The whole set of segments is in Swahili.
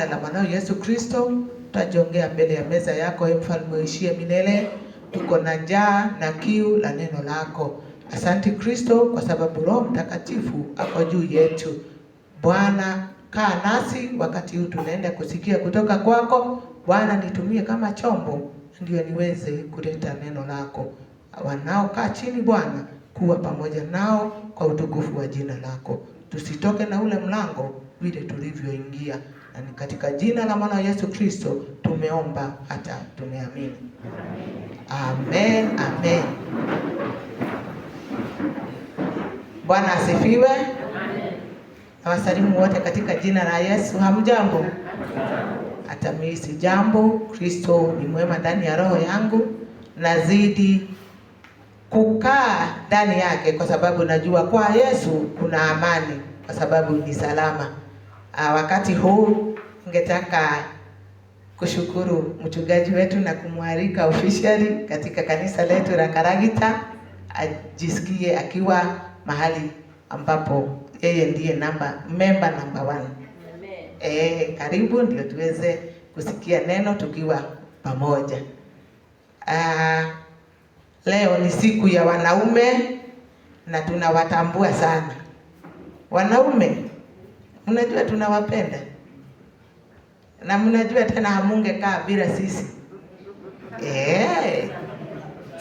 la mwanao Yesu Kristo twajongea mbele ya meza yako, e mfalme uishie milele. Tuko na njaa na kiu la neno lako. Asante Kristo, kwa sababu Roho Mtakatifu ako juu yetu. Bwana, kaa nasi wakati huu tunaenda kusikia kutoka kwako. Bwana, nitumie kama chombo ndio niweze kuleta neno lako. Wanaokaa chini Bwana, kuwa pamoja nao kwa utukufu wa jina lako. Tusitoke na ule mlango vile tulivyoingia, na ni katika jina la mwana Yesu Kristo tumeomba hata tumeamini. Amen, amen. Bwana asifiwe. Nawasalimu wote katika jina la Yesu. Hamjambo? Hata mimi si jambo. Kristo ni mwema ndani ya roho yangu, nazidi kukaa ndani yake kwa sababu najua kwa Yesu kuna amani, kwa sababu ni salama. Wakati huu ningetaka kushukuru mchungaji wetu na kumwalika officially katika kanisa letu la Karagita, ajisikie akiwa mahali ambapo yeye ndiye member number 1. Karibu ndio tuweze kusikia neno tukiwa pamoja. Leo ni siku ya wanaume na tunawatambua sana. Wanaume, mnajua tunawapenda. Na mnajua tena hamungekaa bila sisi.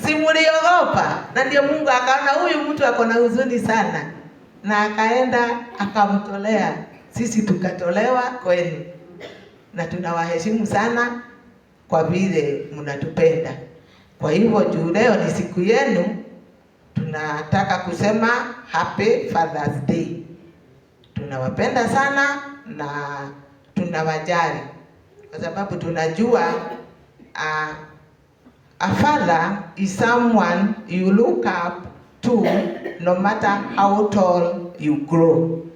Si mliogopa? Na ndio Mungu akaona huyu mtu ako na huzuni sana, na akaenda akamtolea. Sisi tukatolewa kwenu. Na tunawaheshimu sana kwa vile mnatupenda. Kwa hivyo juu leo ni siku yenu, tunataka kusema Happy Father's Day. Tunawapenda sana na tunawajali kwa sababu tunajua a father is someone you look up to no matter how tall you grow.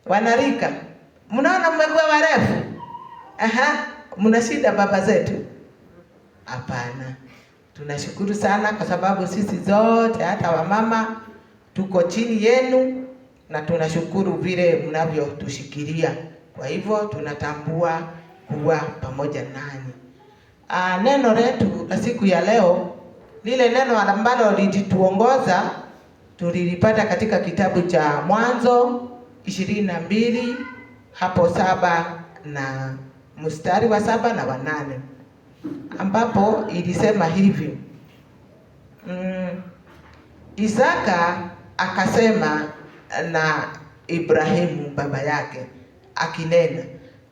Wanarika, mnaona mmekuwa warefu? Aha, mna shida baba zetu? Hapana. Tunashukuru sana kwa sababu sisi zote hata wamama tuko chini yenu na tunashukuru vile mnavyotushikilia. Kwa hivyo tunatambua kuwa pamoja nanyi. Neno letu la siku ya leo, lile neno ambalo lilituongoza tulilipata katika kitabu cha Mwanzo 22 hapo 7 na mstari wa 7 na wa 8, ambapo ilisema hivi. Isaka akasema na Ibrahimu baba yake akinena,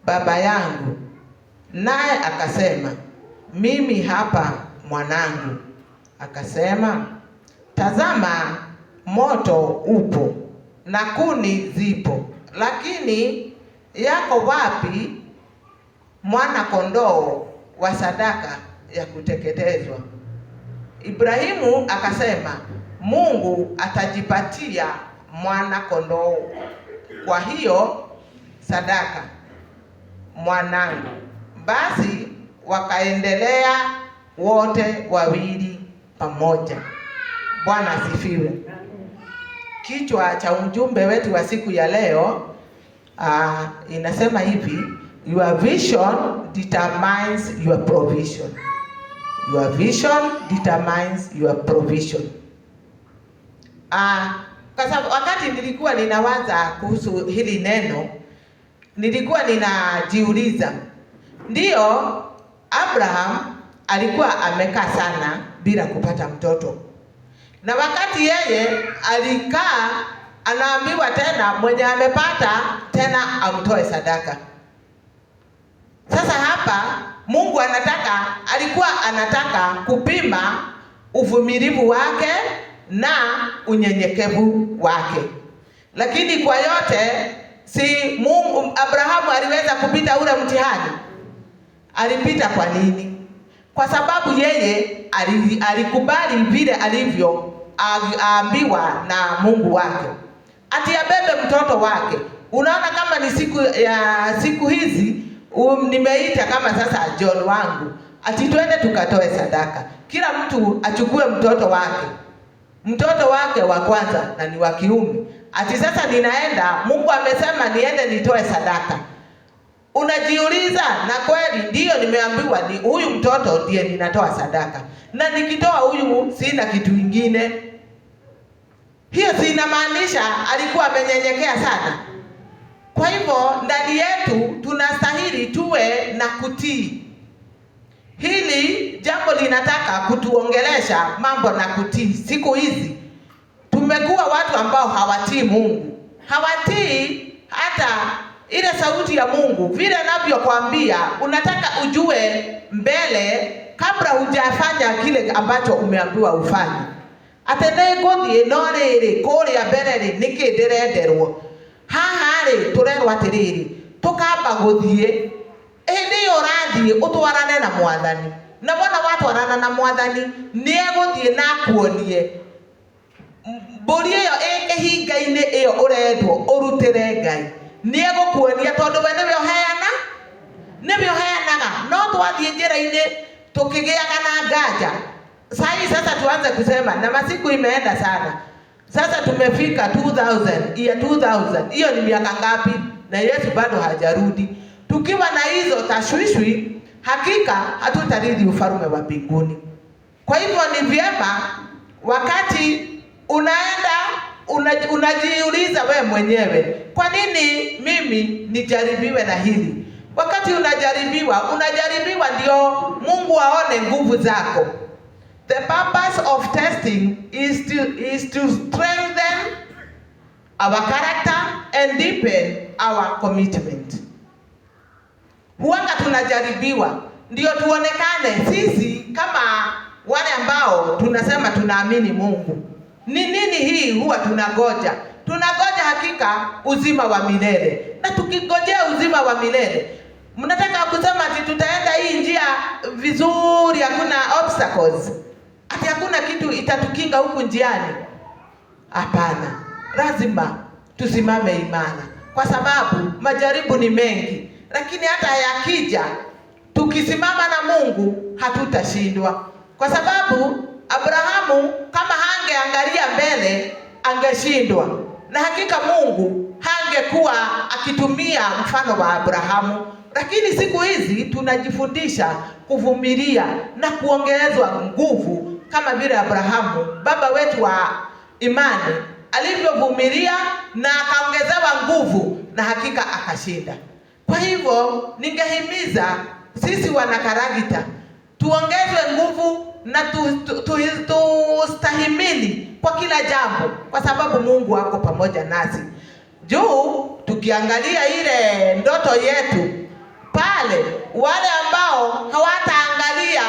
baba yangu. Naye akasema, mimi hapa mwanangu. Akasema, tazama moto upo na kuni zipo, lakini yako wapi mwana kondoo wa sadaka ya kuteketezwa? Ibrahimu akasema, Mungu atajipatia mwana kondoo kwa hiyo sadaka, mwanangu. Basi wakaendelea wote wawili pamoja. Bwana asifiwe. Kichwa cha ujumbe wetu wa siku ya leo inasema hivi: your vision determines your provision. Your vision determines your provision. Kwa sababu wakati nilikuwa ninawaza kuhusu hili neno, nilikuwa ninajiuliza, ndio Abraham alikuwa amekaa sana bila kupata mtoto. Na wakati yeye alikaa, anaambiwa tena mwenye amepata tena amtoe sadaka. Sasa hapa Mungu alikuwa anataka kupima uvumilivu wake na unyenyekevu wake. Lakini kwa yote, si Mungu, Abrahamu aliweza kupita ule mtihani? Alipita kwa nini? Kwa sababu yeye alikubali vile alivyo ambiwa na Mungu wake. Ati abebe mtoto wake. Unaona kama ni siku ya siku hizi, nimeita kama sasa John wangu, ati twende tukatoe sadaka. Kila mtu achukue mtoto wake. Mtoto wake wa kwanza na ni wa kiume. Ati sasa ninaenda, Mungu amesema niende nitoe sadaka. Unajiuliza, na kweli ndiyo nimeambiwa ni huyu mtoto ndiye ninatoa sadaka, na nikitoa huyu sina kitu ingine. Hiyo si inamaanisha alikuwa amenyenyekea sana? Kwa hivyo ndani yetu tunastahili tuwe na kutii. Hili jambo linataka kutuongelesha mambo na kutii. Siku hizi tumekuwa watu ambao hawatii Mungu, hawatii hata ile sauti ya Mungu vile anavyokuambia. Unataka ujue mbele kabla hujafanya kile ambacho umeambiwa ufanye. Atĩ nĩ ngũthiĩ, no rĩrĩ, kũrĩa mbere rĩ, nĩkĩ ndĩrenderwo haha rĩ? Tũrerwo atĩrĩrĩ, tũkamba gũthiĩ. Hĩndĩ ĩyo ũrathiĩ, ũtwarane na Mwathani, na wona watwarana na Mwathani, nĩ egũthiĩ na akuonie mbũri ĩyo ĩ kĩhinga-inĩ ĩyo ũrendwo ũrutĩre Ngai. Nĩ egũkuonia, tondũ we nĩwe ũheana, nĩwe ũheanaga. No twathiĩ njĩra-inĩ tukĩgĩaga na nganja. Sahi sasa tuanze kusema, na masiku imeenda sana, sasa tumefika 2000, year 2000, hiyo ni miaka ngapi? Na Yesu bado hajarudi. Tukiwa na hizo tashwishwi, hakika hatutarithi ufalme wa mbinguni. Kwa hivyo ni vyema wakati unaenda unajiuliza we mwenyewe, kwa nini mimi nijaribiwe na hili? Wakati unajaribiwa, unajaribiwa ndio Mungu aone nguvu zako. The purpose of testing is to strengthen our character and deepen our commitment. Huanga tunajaribiwa ndio tuonekane sisi kama wale ambao tunasema tunaamini Mungu. Ni nini hii huwa tunangoja? Tunangoja hakika uzima wa milele, na tukingojea uzima wa milele, mnataka kusema ati tutaenda hii njia vizuri, hakuna obstacles, ati hakuna kitu itatukinga huku njiani? Hapana, lazima tusimame imara, kwa sababu majaribu ni mengi, lakini hata yakija, tukisimama na Mungu hatutashindwa, kwa sababu Abrahamu kama hangeangalia mbele angeshindwa, na hakika Mungu hangekuwa akitumia mfano wa Abrahamu. Lakini siku hizi tunajifundisha kuvumilia na kuongezwa nguvu kama vile Abrahamu baba wetu wa imani alivyovumilia na akaongezewa nguvu na hakika akashinda. Kwa hivyo ningehimiza sisi wanakaragita tuongezwe nguvu na tustahimili kwa kila jambo, kwa sababu Mungu ako pamoja nasi. Juu tukiangalia ile ndoto yetu pale, wale ambao hawataangalia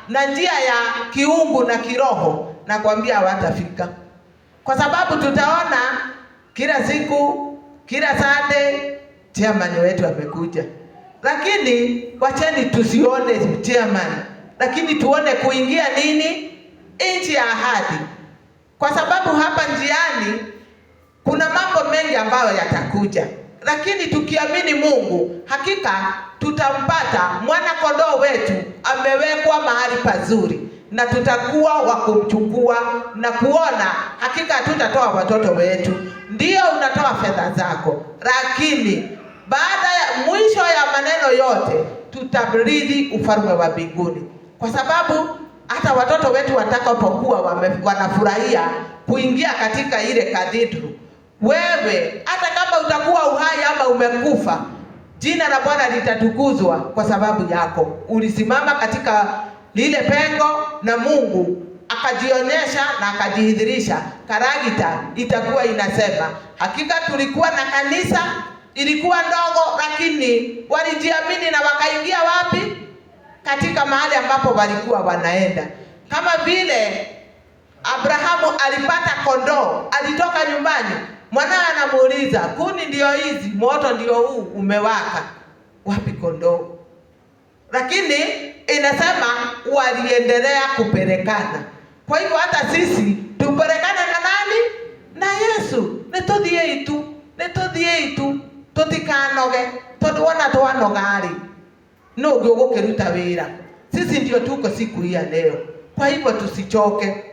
na njia ya kiungu na kiroho, nakwambia hawatafika, kwa sababu tutaona kila siku, kila Sunday chairman wetu amekuja, lakini wacheni tusione chairman, lakini tuone kuingia nini, nchi ya ahadi, kwa sababu hapa njiani kuna mambo mengi ambayo yatakuja, lakini tukiamini Mungu hakika tutampata mwana kondoo wetu amewekwa mahali pazuri, na tutakuwa wa kumchukua na kuona hakika hatutatoa watoto wetu. Ndio unatoa fedha zako, lakini baada ya mwisho ya maneno yote tutamrithi ufalme wa mbinguni, kwa sababu hata watoto wetu watakapokuwa wanafurahia kuingia katika ile cathedral, wewe hata kama utakuwa uhai ama umekufa, jina la Bwana litatukuzwa kwa sababu yako. Ulisimama katika lile pengo na Mungu akajionyesha na akajidhihirisha. Karagita itakuwa inasema hakika tulikuwa na kanisa, ilikuwa ndogo, lakini walijiamini na wakaingia wapi? Katika mahali ambapo walikuwa wanaenda. Kama vile Abrahamu alipata kondoo, alitoka nyumbani, mwanawe anamuuliza, kuni ndio hizi, moto ndio huu umewaka, wapi kondoo? Lakini inasema waliendelea kupelekana. Kwa hivyo hata sisi tupelekane na nani? Na Yesu. Nĩtũthiĩi tu, nĩtũthiĩi tu, tũtikanoge, tondũ wona twanoga-rĩ, nũ ũngĩ ũgũkĩruta wĩra? Sisi ndio tuko siku hii ya leo. Kwa hivyo tusichoke.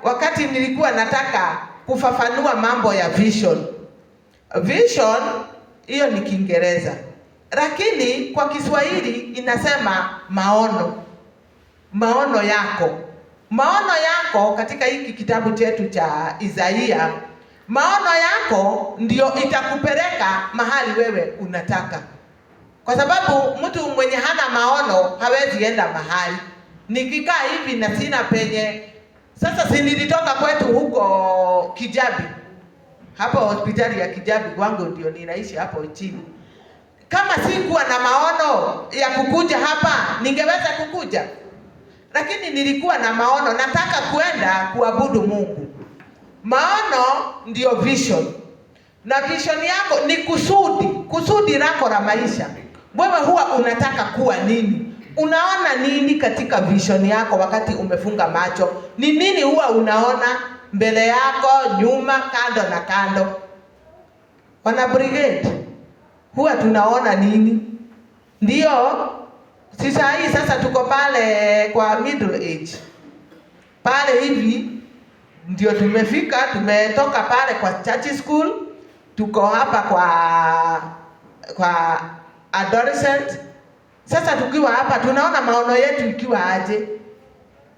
Wakati nilikuwa nataka kufafanua mambo ya vision. Vision hiyo ni Kiingereza, lakini kwa Kiswahili inasema maono. Maono yako, maono yako katika hiki kitabu chetu cha Isaia, maono yako ndio itakupeleka mahali wewe unataka, kwa sababu mtu mwenye hana maono hawezi enda mahali. Nikikaa hivi na sina penye sasa, si nilitoka kwetu huko Kijabi, hapo hospitali ya Kijabi kwangu ndio ninaishi hapo chini. Kama sikuwa na maono ya kukuja hapa, ningeweza kukuja? Lakini nilikuwa na maono, nataka kwenda kuabudu Mungu. Maono ndio vision, na vision yako ni kusudi, kusudi lako la maisha. Wewe huwa unataka kuwa nini? Unaona nini katika vision yako wakati umefunga macho? Ni nini huwa unaona mbele yako, nyuma, kando na kando? Wana brigade, huwa tunaona nini? Ndio sasa hii sasa tuko pale kwa middle age pale hivi ndio tumefika, tumetoka pale kwa church school, tuko hapa kwa adolescent. Sasa tukiwa hapa tunaona maono yetu ikiwa aje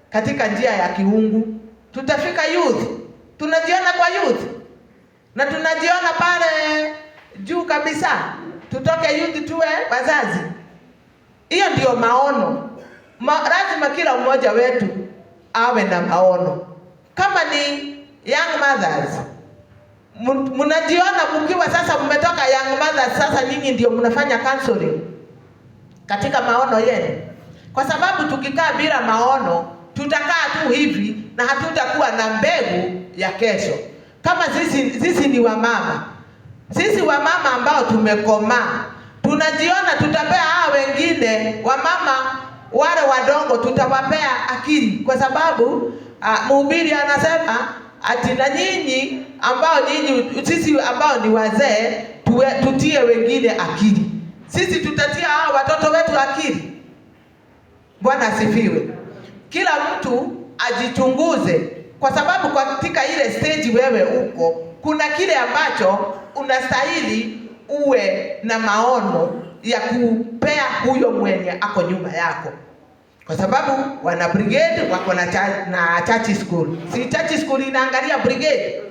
katika njia ya kiungu. Tutafika youth, tunajiona kwa youth na tunajiona pale juu kabisa, tutoke youth tuwe wazazi. Hiyo ndio maono. Lazima kila mmoja wetu awe na maono. Kama ni young mothers, mnajiona mkiwa sasa mmetoka young mothers, sasa nyinyi ndio mnafanya counseling katika maono yenu, kwa sababu tukikaa bila maono tutakaa tu hivi na hatutakuwa na mbegu ya kesho. Kama sisi ni wamama, sisi wamama ambao tumekomaa, tunajiona tutapea hawa wengine wamama wale wadogo, tutawapea akili, kwa sababu mhubiri anasema ati na nyinyi ambao nyinyi sisi ambao ni wazee tutie wengine akili. Sisi tutatia hawa watoto wetu akili. Bwana asifiwe. Kila mtu ajichunguze, kwa sababu katika ile stage wewe uko, kuna kile ambacho unastahili uwe na maono ya kupea huyo mwenye ako nyuma yako, kwa sababu wana brigade wako na church school. Si church school inaangalia brigade,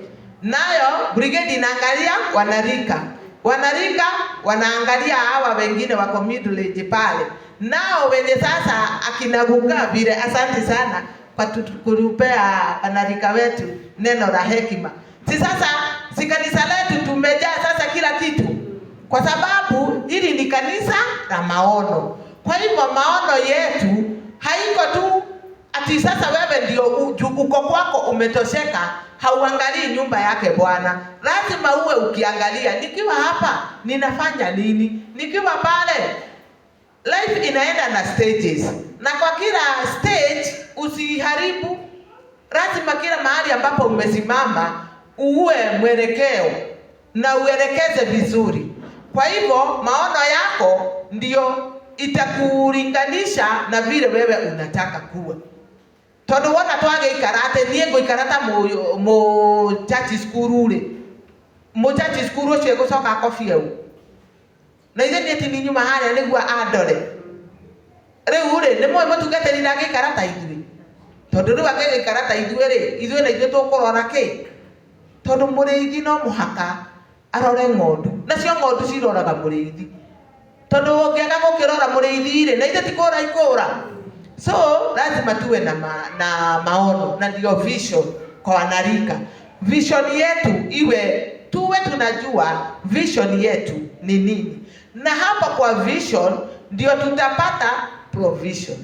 nayo brigade inaangalia wanarika, wanarika wanaangalia hawa wengine wako middle age pale, nao wenye sasa akinaguka vile. Asante sana kwa kutupea wanarika wetu neno la hekima. Si sasa, si kanisa letu tumejaa sasa kila kitu, kwa sababu hili ni kanisa la maono. Kwa hivyo maono yetu haiko tu ati sasa wewe ndio uko kwako umetosheka, hauangalii nyumba yake Bwana. Lazima uwe ukiangalia, nikiwa hapa ninafanya nini, nikiwa pale. Life inaenda na stages, na kwa kila stage usiharibu. Lazima kila mahali ambapo umesimama uwe mwelekeo na uelekeze vizuri. Kwa hivyo maono yako ndio itakulinganisha na vile wewe unataka kuwa. Tondu wona twagĩikara atĩ niĩ ngũikara ta mũ church school rĩ, mũ church school ũcio egũcoka akobie ũ, na ithe niĩ ti nyuma harĩa nĩguo andore. Rĩu rĩ, nĩ mũĩ mũtungatĩri ndangĩikara ta ithuĩ, tondũ rĩu angĩgĩikara ta ithuĩ rĩ, ithuĩ na ithuĩ tũkũrora kĩ? Tondũ mũrĩithi no mũhaka arore ng'ondu, nacio ng'ondu ciroraga mũrĩithi, tondũ ũngĩaga gũkĩrora mũrĩithi rĩ, na ithe ti kũra ikũra. So lazima tuwe na maono, na ndio vision kwa wanarika. Vision yetu iwe, tuwe tunajua vision yetu ni nini, na hapa kwa vision ndio tutapata provision.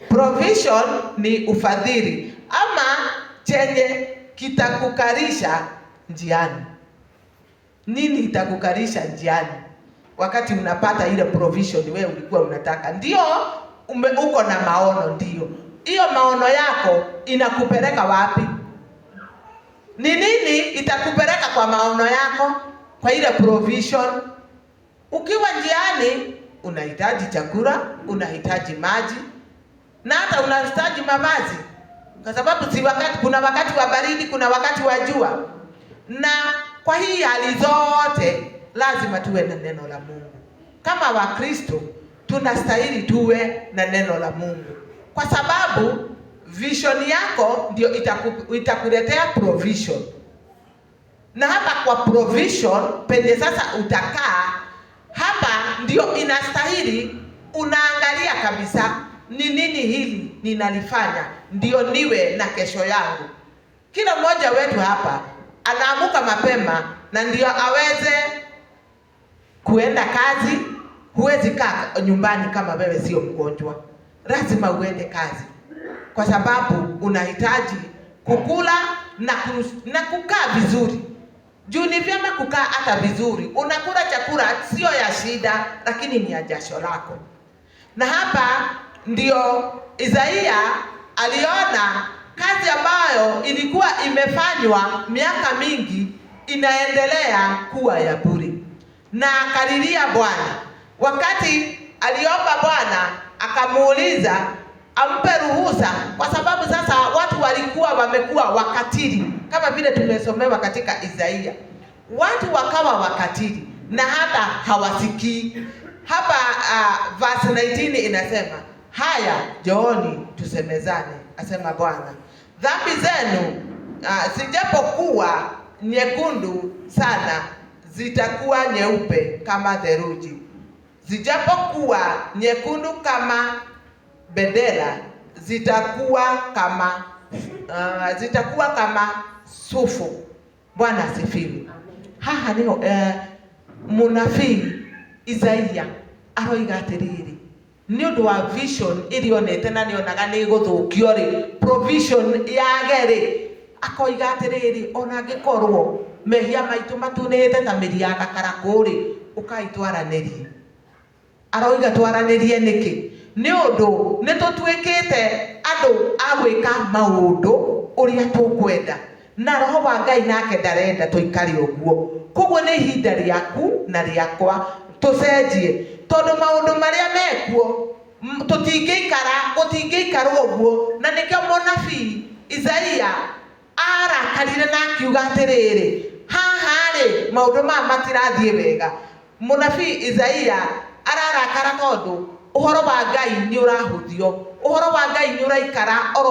Provision ni ufadhili ama chenye kitakukarisha njiani. Nini itakukarisha njiani wakati unapata ile provision wewe ulikuwa unataka? Ndio uko na maono, ndio hiyo maono yako inakupeleka wapi? Ni nini itakupeleka kwa maono yako, kwa ile provision? Ukiwa njiani unahitaji chakula, unahitaji maji, na hata unahitaji mavazi. Kwa sababu si wakati, kuna wakati wa baridi, kuna wakati wa jua. Na kwa hii hali zote lazima tuwe na neno la Mungu. Kama Wakristo tunastahili tuwe na neno la Mungu, kwa sababu vision yako ndio itakuletea provision. Na hapa kwa provision penye sasa utakaa hapa, ndio inastahili unaangalia kabisa ni nini hili ninalifanya ndio niwe na kesho yangu. Kila mmoja wetu hapa anaamuka mapema na ndio aweze kuenda kazi. Huwezi kaa nyumbani kama wewe sio mgonjwa, lazima uende kazi, kwa sababu unahitaji kukula na kukaa vizuri. Juu ni vyema kukaa hata vizuri, unakula chakula sio ya shida, lakini ni ya jasho lako. Na hapa ndio Isaia aliona kazi ambayo ilikuwa imefanywa miaka mingi inaendelea kuwa ya bure, na akalilia Bwana. Wakati aliomba Bwana akamuuliza ampe ruhusa, kwa sababu sasa watu walikuwa wamekuwa wakatili, kama vile tumesomewa katika Isaia. Watu wakawa wakatili na hata hawasikii. Hapa verse 19 inasema, haya njooni tusemezane, asema Bwana, dhambi zenu zijapokuwa nyekundu sana zitakuwa nyeupe kama theluji, zijapokuwa nyekundu kama bendera zitakuwa kama sufu. Bwana asifiwe. Haha niho munabii Isaia aroiga atiriri, ni undu wa vision irionete na nionaga ni guthukio ri, provision yage ri, akoiga atiriri, ona angikorwo mehia maitu matunihite ta mĩri ya gakarakũ ri, ukai twaranirie. Aroiga twaranirie niki? Ni undu ni tutuikite andu a gwika maundu uria tukwenda, na roho wa Ngai nake ndarenda tuikare uguo. Koguo ni ihinda riaku na riakwa tucenjie, tondu maundu maria mekuo tutingĩikara, gũtingĩikarwo ũguo. Na nĩkĩo mũnabii Isaia arakarire na akiuga atĩrĩrĩ, haha rĩ maũndũ maya matirathiĩ wega. Mũnabii Isaia ararakara tondũ ũhoro wa Ngai nĩ ũrahũthio, ũhoro wa Ngai nĩ ũraikara oro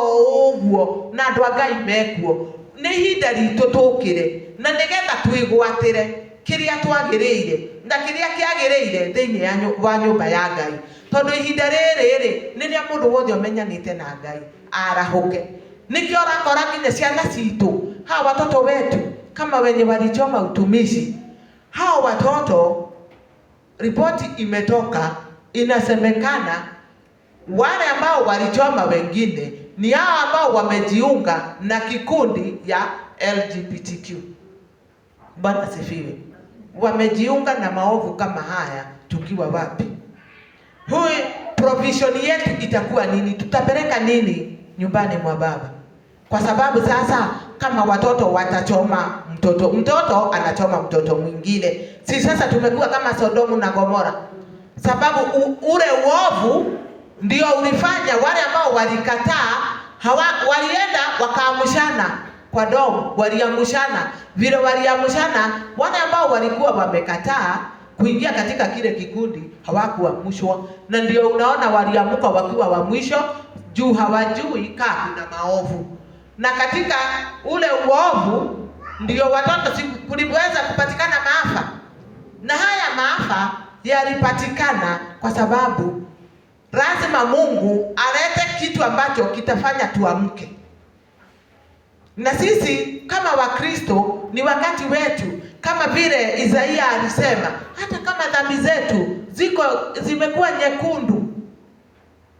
ũguo na andũ a Ngai mekuo. Nĩ ihinda ritũ tũkĩre na nĩgetha twĩgwatĩre kĩrĩa twagĩrĩire na kĩrĩa kĩagĩrĩire thĩinĩ wa nyũmba ya Ngai, tondũ ihinda rĩrĩ rĩ nĩ rĩa mũndũ wothe ũmenyanĩte na Ngai arahũke. Nĩkĩo ũrakora nginya ciana citũ, hawa watoto wetu kama wenye walichoma utumishi, hawa watoto ripoti imetoka inasemekana wale ambao walichoma wengine ni hao ambao wamejiunga na kikundi ya LGBTQ. Bwana asifiwe. Wamejiunga na maovu kama haya tukiwa wapi? Huyu provision yetu itakuwa nini? Tutapeleka nini nyumbani mwa Baba? Kwa sababu sasa kama watoto watachoma mtoto, mtoto anachoma mtoto mwingine. Si sasa tumekuwa kama Sodomu na Gomora. Sababu ule uovu ndio ulifanya wale ambao walikataa, walienda wakaamushana kwa domo, waliamushana. Vile waliamushana, wale ambao walikuwa wamekataa kuingia katika kile kikundi hawakuamushwa. Na ndio unaona waliamuka wakiwa wa mwisho, juu hawajui kaa kuna maovu. Na katika ule uovu ndio watoto kuliweza kupatikana maafa. Na haya maafa yalipatikana kwa sababu lazima Mungu alete kitu ambacho kitafanya tuamke. Na sisi kama Wakristo ni wakati wetu, kama vile Isaia alisema, hata kama dhambi zetu zimekuwa nyekundu,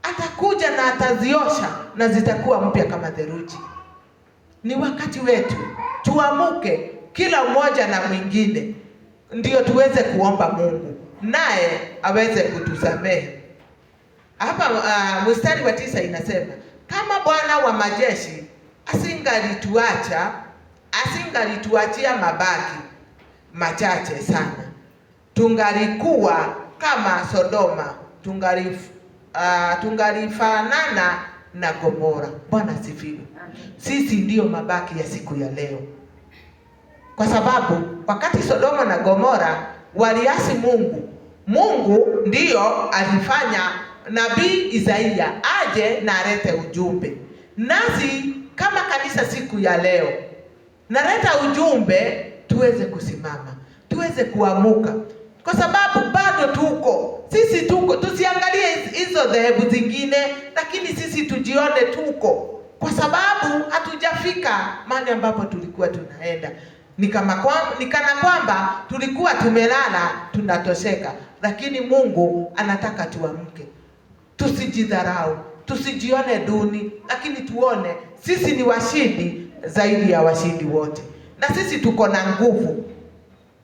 atakuja na ataziosha na zitakuwa mpya kama theluji. Ni wakati wetu tuamuke, kila mmoja na mwingine, ndio tuweze kuomba Mungu naye aweze kutusamehe. Hapa mstari wa 9 inasema, kama Bwana wa majeshi asingalituachia mabaki machache sana, tungalikuwa kama Sodoma, tungalifanana na Gomora. Bwana asifiwe. Sisi ndiyo mabaki ya siku ya leo, kwa sababu wakati Sodoma na Gomora waliasi Mungu, Mungu ndiyo alifanya nabii Isaia aje na alete ujumbe. Nasi kama kanisa siku ya leo naleta ujumbe tuweze kusimama, tuweze kuamuka, kwa sababu bado tuko sisi, tuko tusiangalie hizo dhehebu zingine, lakini sisi tujione tuko, kwa sababu hatujafika mahali ambapo tulikuwa tunaenda. Ni kana kwamba tulikuwa tumelala tunatosheka, lakini Mungu anataka tuamke, tusijidharau, tusijione duni, lakini tuone sisi ni washindi zaidi ya washindi wote, na sisi tuko na nguvu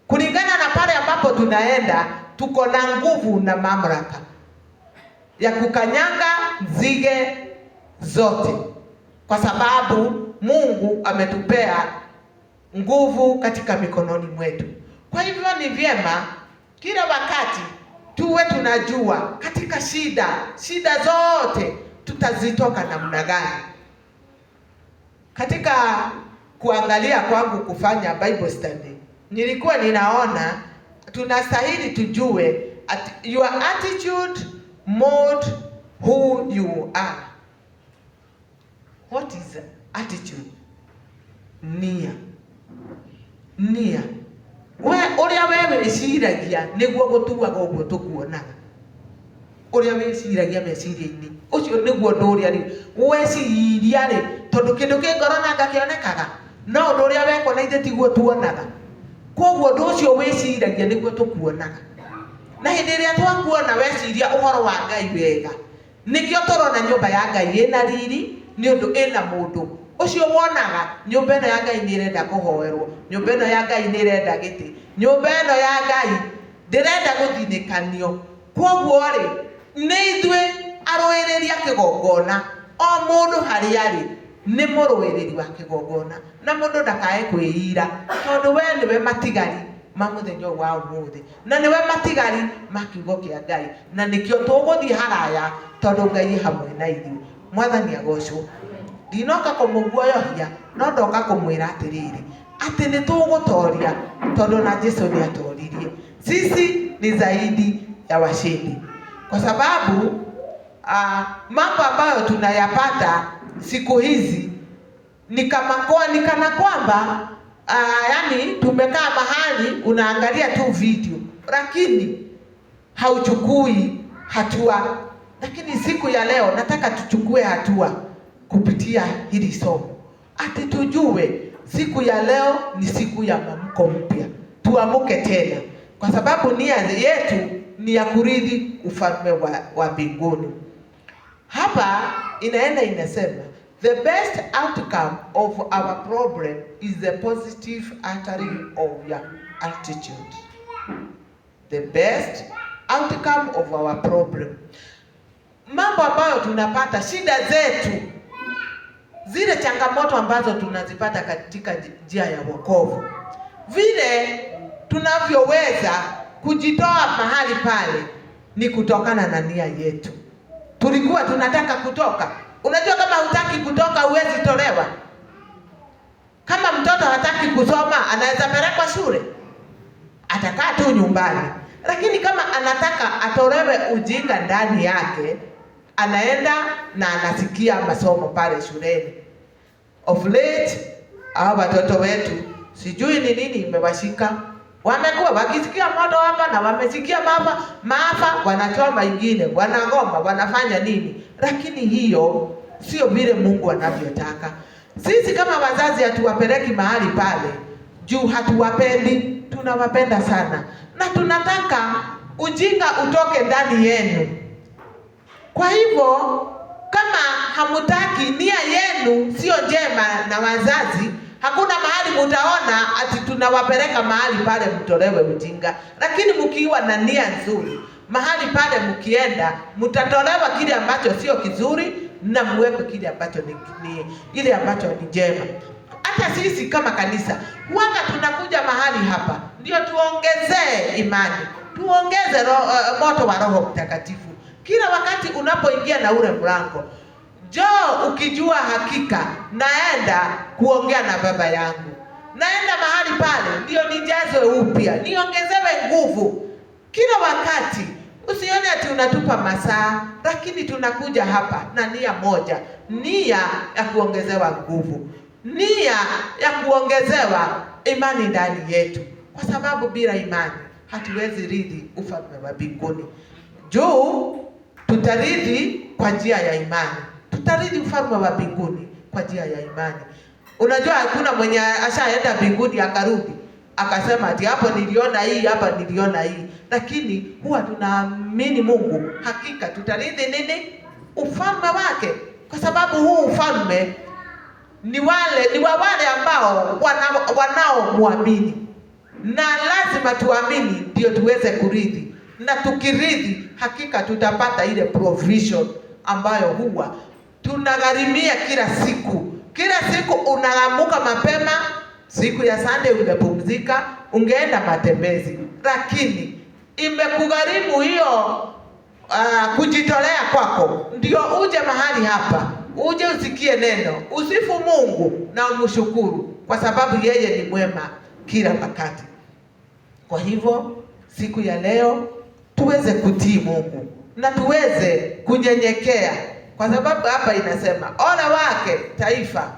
kulingana na pale ambapo tunaenda. Tuko na nguvu na mamlaka ya kukanyanga nzige zote, kwa sababu Mungu ametupea nguvu katika mikononi mwetu. Kwa hivyo ni vyema kila wakati tuwe tunajua katika shida zote tutazitoka namna gani. Katika kuangalia kwangu kufanya Bible study, nilikuwa ninaona tunastahili tujue your attitude mold who you are. What is attitude? Nia. Nia. We uria we wiciragia niguo gutuaga uguo tukuonaga. Uria wiciragia meciria-ini ucio niguo undu uria riu weciria ri, tondu kindu ki ngoro nanga kionekaga, no undu uria wekwo na ithe tiguo tuonaga. Koguo undu ucio wiciragia niguo tukuonaga. Na hindi iria twakuona weciria uhoro wa Ngai wega, nikio turona nyumba ya Ngai ina riri, ni undu ina mundu ucio wonaga nyumba ino ya Ngai ni irenda kuhoerwo, nyumba ino ya Ngai ni irenda giti, nyumba ino ya Ngai ndirenda guthinikanio. Koguo ri ni ithuĩ arũĩrĩri a kĩgongona, o mũndũ harĩa arĩ nĩ mũrũĩrĩri wa kĩgongona, na mũndũ ndakae kwĩira, tondũ we nĩwe matigari ma mũthenya ũyũ wa ũmũthĩ, na nĩwe matigari ma kiugo kĩa Ngai, na nĩkĩo tũgũthiĩ haraya tondũ Ngai hamwe na ithuĩ. Mwathani agocwo. Ndinoka kũmũguoyohia, no ndoka kũmwĩra atĩrĩrĩ, atĩ nĩ tũgũtoria, tondũ na Jesu nĩ atoririe. Sisi ni zaidi ya washindi, kwa sababu mambo ambayo tunayapata siku hizi ni kama kwa, ni kana kwamba yani tumekaa mahali unaangalia tu video lakini hauchukui hatua. Lakini siku ya leo nataka tuchukue hatua kupitia hili somo, ati tujue siku ya leo ni siku ya mwamko mpya, tuamuke tena, kwa sababu nia yetu ni ya kurithi ufalme wa mbinguni. Hapa inaenda inasema, the best outcome of our problem is the positive altering of your attitude. The best outcome of our problem. Mambo ambayo tunapata, shida zetu, zile changamoto ambazo tunazipata katika njia ya wokovu, vile tunavyoweza kujitoa mahali pale ni kutokana na nia yetu. Tulikuwa tunataka kutoka. Unajua kama hutaki kutoka huwezi tolewa. Kama mtoto hataki kusoma anaweza pelekwa shule, atakaa tu nyumbani. Lakini kama anataka atolewe ujinga ndani yake, anaenda na anasikia masomo pale shuleni. Of late, hao watoto wetu sijui ni nini imewashika. Wamekuwa wakisikia moto hapa na wamesikia maafa, wanachoma ingine, wanagoma, wanafanya nini. Lakini hiyo sio vile Mungu anavyotaka. Sisi kama wazazi hatuwapeleki mahali pale juu hatuwapendi, tunawapenda sana. Na tunataka ujinga utoke ndani yenu. Kwa hivyo kama hamutaki, nia yenu sio njema na wazazi, hakuna mahali mtaona ati tunawapeleka mahali pale mtolewe ujinga. Lakini mkiwa na nia nzuri, mahali pale mkienda mtatolewa kile ambacho sio kizuri na muwekwe kile ambacho ni ile ambacho ni njema. Hata sisi kama kanisa huanga tunakuja mahali hapa ndio tuongezee imani, tuongeze moto wa Roho Mtakatifu. Kila wakati unapoingia na ule mlango, Njoo ukijua hakika naenda kuongea na baba yangu, naenda mahali pale ndio nijazwe upya, niongezewe nguvu kila wakati. Usione ati unatupa masaa, lakini tunakuja hapa na nia moja, nia ya kuongezewa nguvu, nia ya kuongezewa imani ndani yetu, kwa sababu bila imani hatuwezi rithi ufalme wa mbinguni. Juu tutarithi kwa njia ya imani, tutarithi ufalme wa mbinguni kwa njia ya imani. Unajua hakuna mwenye ashaenda mbinguni akarudi akasema ati hapo niliona hii, hapa niliona hii, lakini huwa tunaamini Mungu, hakika tutarithi nini? Ufalme wake, kwa sababu huu ufalme ni wa wale ambao wanaomwamini, na lazima tuamini ndio tuweze kurithi, na tukirithi hakika tutapata ile provision ambayo huwa tunagharimia kila siku. Kila siku unaamuka mapema, siku ya Sunday ungepumzika, ungeenda matembezi, lakini imekugharimu hiyo kujitolea kwako ndio uje mahali hapa, uje usikie neno, usifu Mungu na umshukuru, kwa sababu yeye ni mwema kila wakati. Kwa hivyo siku ya leo tuweze kutii Mungu na tuweze kunyenyekea, kwa sababu hapa inasema ole wake taifa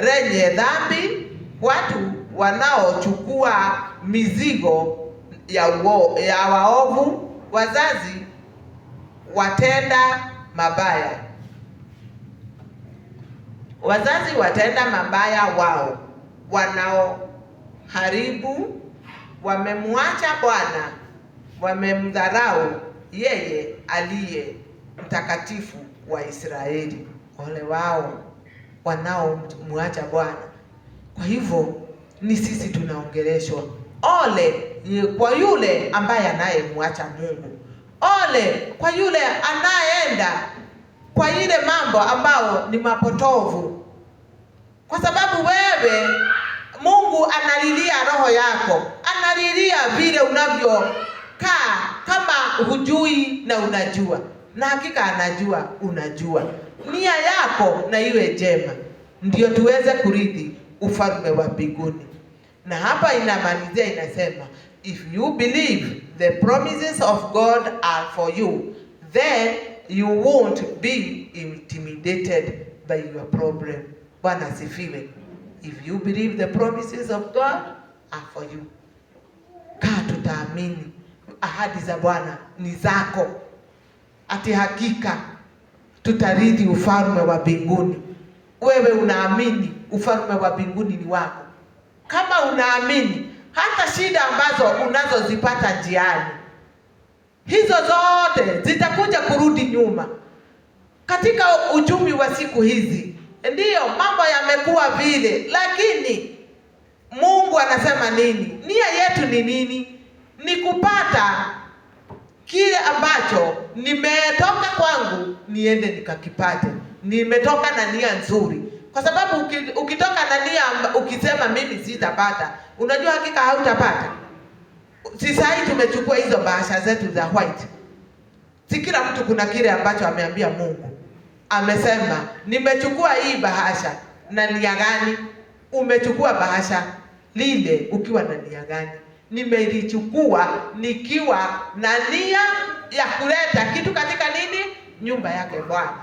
lenye dhambi, watu wanaochukua mizigo ya waovu, wazazi watenda mabaya, wazazi watenda mabaya wao wanaoharibu, wamemwacha Bwana, wamemdharau yeye aliye mtakatifu wa Israeli. Ole wao wanaomwacha Bwana. Kwa hivyo ni sisi tunaongeleshwa. Ole kwa yule ambaye anayemwacha Mungu. Ole kwa yule anayeenda kwa ile mambo ambao ni mapotovu, kwa sababu wewe Mungu analilia roho yako, analilia vile unavyokaa kama hujui na unajua, na hakika anajua unajua. Nia yako na iwe njema, ndio tuweze kurithi ufalme wa mbinguni. Na hapa inamalizia inasema, if you believe the promises of God are for you, then you won't be intimidated by your problem. Bwana asifiwe. If you believe the promises of God are for you. Kaa tutaamini ahadi za Bwana ni zako, ati hakika tutarithi ufalme wa mbinguni. Wewe unaamini ufalme wa mbinguni ni wako? Kama unaamini, hata shida ambazo unazozipata njiani, hizo zote zitakuja kurudi nyuma. Katika uchumi wa siku hizi, ndiyo mambo yamekuwa vile, lakini Mungu anasema nini? Nia yetu ni nini? Ni kupata kile ambacho nimetoka kwangu niende nikakipate. Nimetoka na nia nzuri, kwa sababu ukitoka na nia ukisema mimi sitapata, unajua hakika hautapata. Si sahi tumechukua hizo bahasha zetu za white, si kila mtu kuna kile ambacho ameambia Mungu. Amesema nimechukua hii bahasha na nia gani? Umechukua bahasha lile ukiwa na nia gani? Nimelichukua nikiwa na nia ya kuleta kitu katika nini? Nyumba yake Bwana.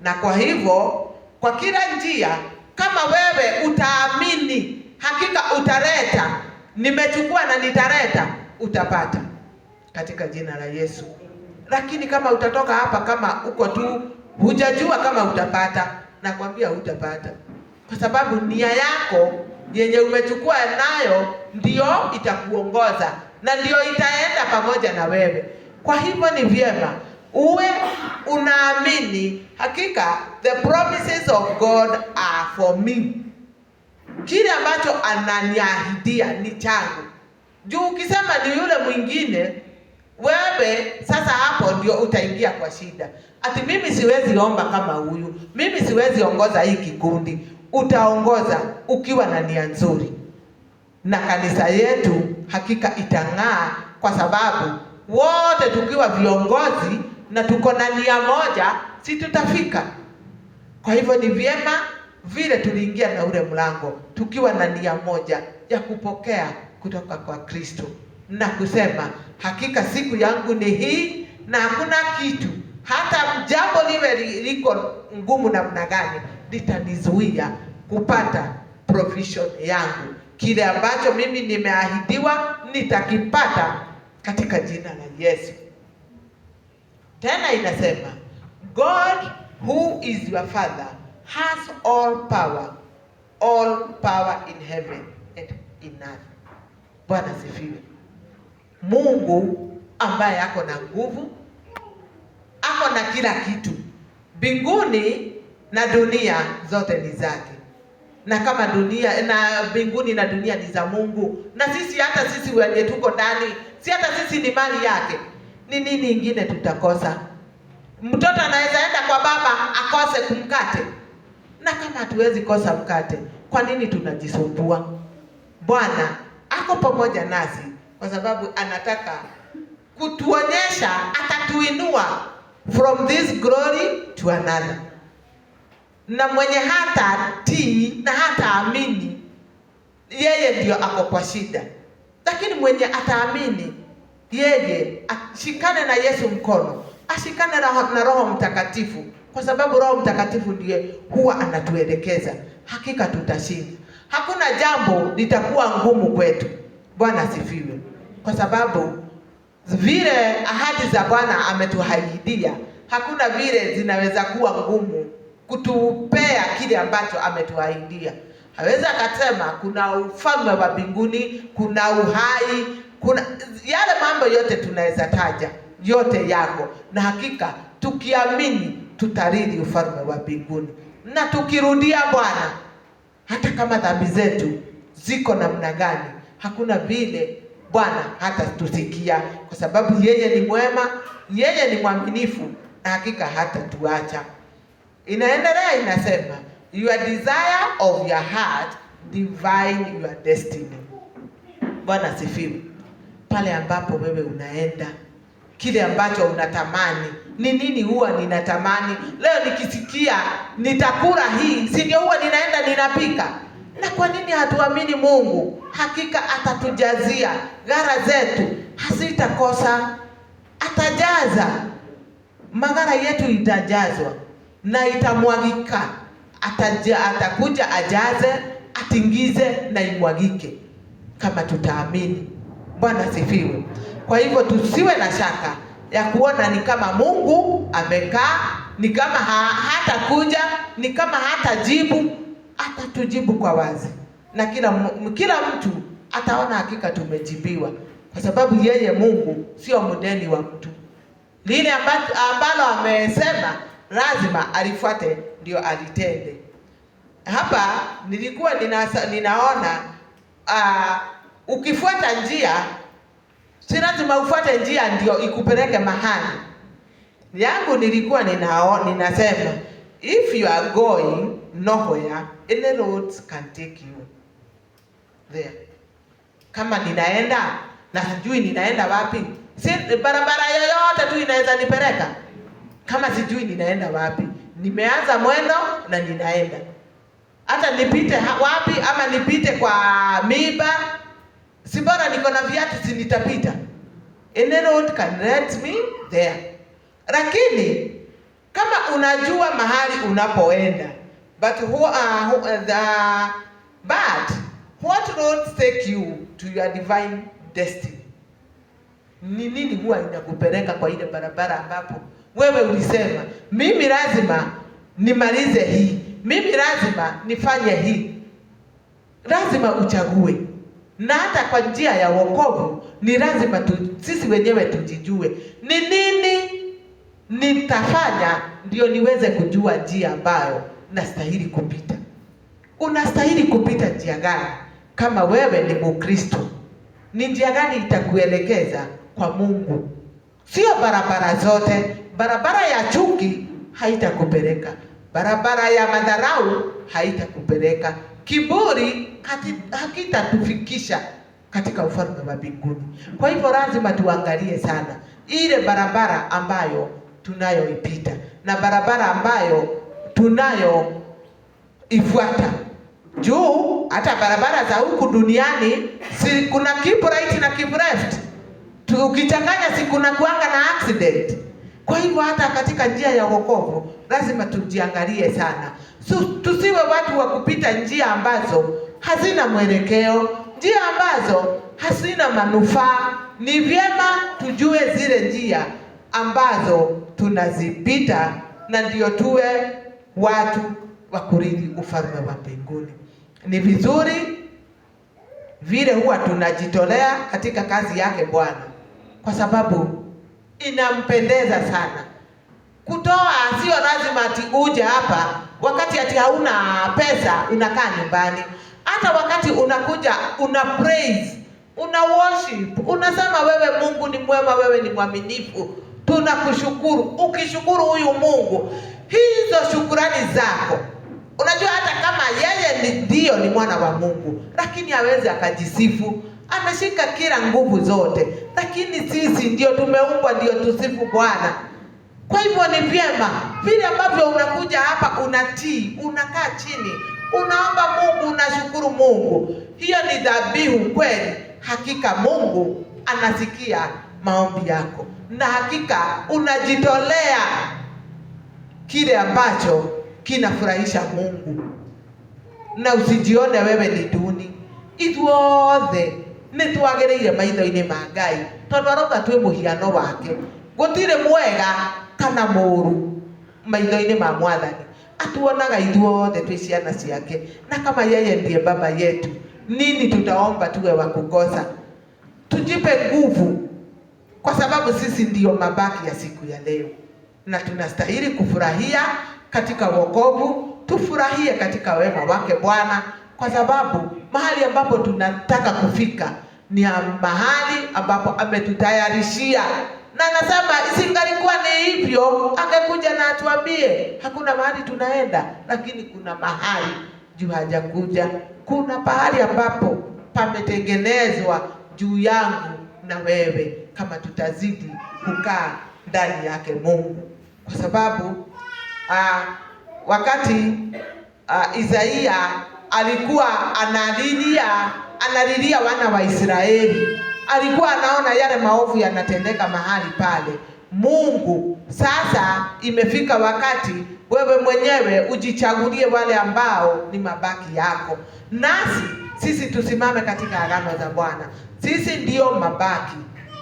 Na kwa hivyo kwa kila njia, kama wewe utaamini hakika utaleta, nimechukua na nitaleta, utapata katika jina la Yesu. Lakini kama utatoka hapa kama uko tu hujajua kama utapata, nakwambia hutapata, kwa sababu nia yako yenye umechukua nayo ndio itakuongoza na ndio itaenda pamoja na wewe. Kwa hivyo ni vyema uwe unaamini hakika the promises of God are for me. Kile ambacho ananiahidia ni changu. Juu ukisema ni yule mwingine, wewe sasa hapo ndio utaingia kwa shida. Ati mimi siwezi omba kama huyu, mimi siwezi ongoza hii kikundi. Utaongoza ukiwa na nia nzuri, na kanisa yetu hakika itang'aa, kwa sababu wote tukiwa viongozi na tuko na nia moja, si tutafika? Kwa hivyo ni vyema vile tuliingia na ule mlango tukiwa na nia moja ya kupokea kutoka kwa Kristo na kusema hakika siku yangu ni hii, na hakuna kitu hata jambo liwe liko ngumu namna gani litanizuia kupata provision yangu. Kile ambacho mimi nimeahidiwa nitakipata katika jina la Yesu. Tena inasema, "God who is your father has all power in heaven and in earth." Bwana sifiwe. Mungu ambaye ako na nguvu, ako na kila kitu, mbinguni na dunia zote ni zake. Na kama dunia na mbinguni na dunia ni za Mungu, na sisi, hata sisi wenye tuko ndani, si hata sisi ni mali yake? Ni nini ingine tutakosa? Mtoto anaweza enda kwa baba akose kumkate, na kama hatuwezi kosa mkate, kwa nini tunajisumbua? Bwana ako pamoja nasi kwa sababu anataka kutuonyesha atatuinua from this glory to another. Na mwenye hata tii na hata amini, yeye ndio ako kwa shida, lakini mwenye ataamini, yeye ashikane na Yesu mkono, ashikane na Roho Mtakatifu, kwa sababu Roho Mtakatifu ndiye huwa anatuelekeza. Hakika tutashinda. Hakuna jambo litakuwa ngumu kwetu. Bwana asifiwe, kwa sababu vile ahadi za Bwana ametuahidia, hakuna vile zinaweza kuwa ngumu kutupea kile ambacho ametuahidia. Hawezi akasema kuna ufalme wa mbinguni, kuna uhai, kuna yale mambo yote tunaweza taja, yote yako, na hakika tukiamini tutarithi ufalme wa mbinguni, na tukirudia Bwana, hata kama dhambi zetu ziko namna gani, hakuna vile Bwana hatatusikia, kwa sababu yeye ni mwema, yeye ni mwaminifu, na hakika hatatuacha. Inaendelea inasema, "Your desire of your heart define your destiny." Bwana sifiwe. Pale ambapo wewe unaenda, kile ambacho unatamani ni nini? Huwa ninatamani leo nikisikia nitakula hii, si ndio huwa ninaenda ninapika? Na kwa nini hatuamini Mungu? Hakika atatujazia ghala zetu, hazitakosa, atajaza maghala yetu, itajazwa na itamwagika. Atakuja ajaze, atingize na imwagike kama tutaamini. Bwana sifiwe. Kwa hivyo tusiwe na shaka ya kuona ni kama Mungu amekaa, ni kama hatakuja, ni kama hatajibu. Atatujibu kwa wazi, na kila mtu ataona hakika tumejibiwa, kwa sababu yeye Mungu sio mdeni wa mtu. Lile ambalo amesema lazima alifuate, ndio alitende. Hapa nilikuwa ninaona ukifuata njia, si lazima ufuate njia ndio ikupeleke mahali. Yangu nilikuwa ninasema, if you are going nowhere, any roads can take you there. Kama ninaenda na sijui ninaenda wapi, si barabara yoyote tu inaweza nipeleka? Kama sijui ninaenda wapi, nimeanza mwendo na ninaenda, hata nipite wapi ama nipite kwa miba, si bora niko na viatu, si nitapita? Any road can let me there. Lakini kama unajua mahali unapoenda, but what roads take you to your divine destiny? Ni nini huwa inakupeleka kwa ile barabara ambapo wewe ulisema, "Mimi lazima nimalize hii, mimi lazima nifanye hii"? Lazima uchague, na hata kwa njia ya wokovu ni lazima sisi wenyewe tujijue ni nini nitafanya ndio niweze kujua njia ambayo nastahili kupita. Unastahili kupita njia gani? Kama wewe ni Mkristo, ni njia gani itakuelekeza kwa Mungu? Sio barabara zote. Barabara ya chuki haitakupeleka, barabara ya madharau haitakupeleka, kiburi hakitatufikisha katika ufalme wa mbinguni. Kwa hivyo lazima tuangalie sana ile barabara ambayo tunayoipita na barabara ambayo tunayoifuata. Juu hata barabara za huku duniani si kuna keep right na keep left, ukichanganya si kuna kuanga na accident. Kwa hivyo hata katika njia ya wokovu lazima tujiangalie sana. So, tusiwe watu wa kupita njia ambazo hazina mwelekeo, njia ambazo hazina manufaa. Ni vyema tujue zile njia ambazo tunazipita, na ndio tuwe watu wa kurithi ufalme wa mbinguni. Ni vizuri vile huwa tunajitolea katika kazi yake Bwana, kwa sababu inampendeza sana. Kutoa sio lazima ati uje hapa wakati ati hauna pesa unakaa nyumbani. Hata wakati unakuja una praise, una worship, unasema wewe Mungu ni mwema, wewe ni mwaminifu, tunakushukuru. Ukishukuru huyu Mungu, hizo shukurani zako, unajua hata kama yeye ni ndio ni mwana wa Mungu, lakini hawezi akajisifu. Ameshika kila nguvu zote, lakini sisi ndio tumeumbwa ndio tusifu Bwana. Kwa hivyo ni vyema vile ambavyo unakuja hapa unatii, unakaa chini, unaomba Mungu, unashukuru Mungu. Hiyo ni dhabihu kweli. Hakika Mungu anasikia maombi yako, na hakika unajitolea kile ambacho kinafurahisha Mungu, na usijione wewe ni duni. Ithuothe nĩ twagĩrĩire maitho-inĩ ma Ngai tondũ arauga twĩ mũhiano wake. Gũtirĩ mwega kana mũũru maitho-inĩ ma Mwathani. Atuonaga ithuothe twĩ ciana ciake, na kama yeye ndiye baba yetu, nini tutaomba tuwe wa kukosa? Tujipe nguvu, kwa sababu sisi ndiyo mabaki ya siku ya leo, na tunastahili kufurahia katika wokovu, tufurahie katika wema wake Bwana, kwa sababu mahali ambapo tunataka kufika ni mahali ambapo ametutayarishia. Na anasema isingalikuwa ni hivyo, angekuja na atuambie hakuna mahali tunaenda, lakini kuna mahali juu hajakuja. Kuna pahali ambapo pametengenezwa juu yangu na wewe, kama tutazidi kukaa ndani yake Mungu, kwa sababu wakati Isaia alikuwa analilia wana wa Israeli, alikuwa anaona yale maovu yanatendeka mahali pale. Mungu sasa, imefika wakati wewe mwenyewe ujichagulie wale ambao ni mabaki yako, nasi sisi tusimame katika agano za Bwana. Sisi ndiyo mabaki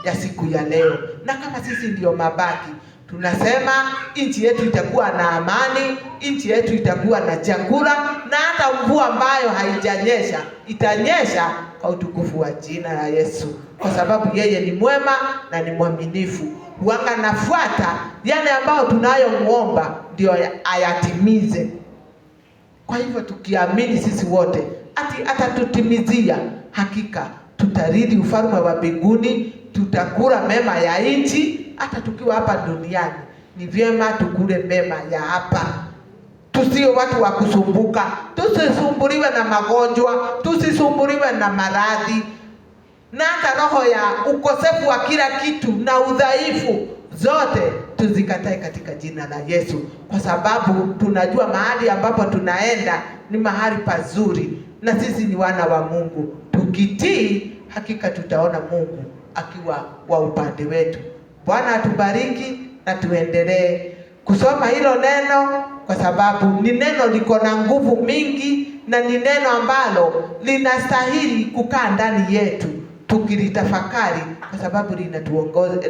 ya siku ya leo, na kama sisi ndiyo mabaki, tunasema nchi yetu itakuwa na amani, nchi yetu itakuwa na chakula, na hata mvua ambayo haijanyesha itanyesha kwa utukufu wa jina la Yesu, kwa sababu yeye ni mwema na ni mwaminifu. Huanga nafuata yale ambayo tunayomuomba ndio ayatimize. Kwa hivyo tukiamini sisi wote ati atatutimizia, hakika tutarithi ufalme wa mbinguni, tutakula mema ya nchi. Hata tukiwa hapa duniani ni vyema tukule mema ya hapa, tusiwe watu wa kusumbuka, tusisumbuliwe na magonjwa, tusisumbuliwe na maradhi, na hata roho ya ukosefu wa kila kitu na udhaifu, zote tuzikatae katika jina la Yesu, kwa sababu tunajua mahali ambapo tunaenda ni mahali pazuri, na sisi ni wana wa Mungu. Tukitii, hakika tutaona Mungu akiwa wa upande wetu. Bwana atubariki na tuendelee kusoma hilo neno, kwa sababu ni neno liko na nguvu mingi na ni neno ambalo linastahili kukaa ndani yetu tukilitafakari, kwa sababu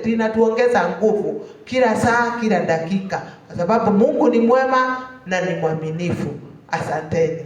linatuongeza nguvu kila saa, kila dakika, kwa sababu Mungu ni mwema na ni mwaminifu. Asanteni.